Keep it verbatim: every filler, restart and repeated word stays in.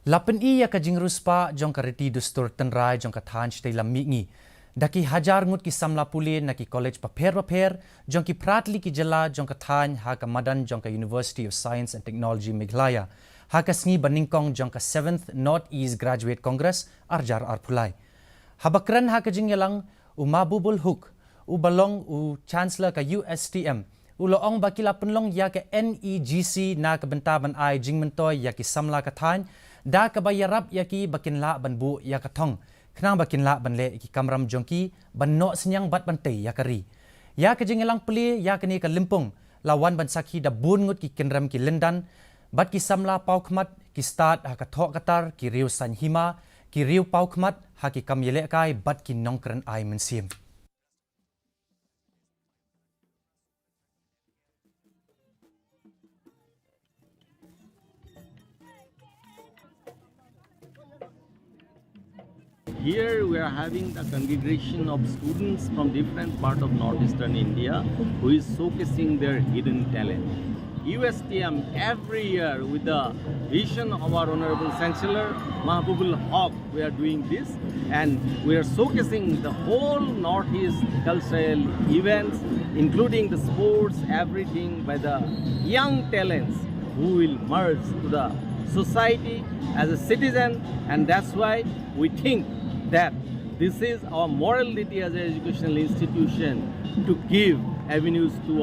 La pyni ïa ka jingriewspah jong ka riti dustur tynrai jong ka thaiñ shatei lam mihngi da ki hajar ngut ki samla pule na ki college bapher bapher jong ki phra tylli ki jylla jong ka thaiñ ha ka madan jong ka University of Science and Technology Meghalaya ha ka sngi banyngkong jong ka seventh North East Graduate Congress arjar arphew lai. Haba kren ha ka jingïalang, u Mahbubul Huq, uba long u Chancellor ka U S T M, u la ong ba ki la pynlong ïa ka N E G C na ka bynta ban ai jingmyntoi ïa ki samla ka thaiñ da kaba ïarap ïa ki ba kin lah ban buh ïa ka thong khnang ba kin lah ban leh ïa ki kamram jong ki ban noh synñiang bad ban tei ïa ka ri. Ïa ka jingïalang plie ïa kane ka lympung la wan ban sakhi da bun ngut ki kynrem ki lyndan bad ki samla paw khmat, ki stad ha ka thoh ka tar, ki riew saiñ hima, ki riew paw khmat ha ki kam ïalehkai bad ki nongkren ai mynsiem. Here we are having the congregation of students from different part of northeastern India who is showcasing their hidden talent. U S T M every year with the vision of our Honorable Chancellor Mahbubul Hoq, we are doing this, and we are showcasing the whole Northeast cultural events, including the sports, everything by the young talents who will merge to the society as a citizen, and that's why we think that this is our moral duty as an educational institution to give avenues to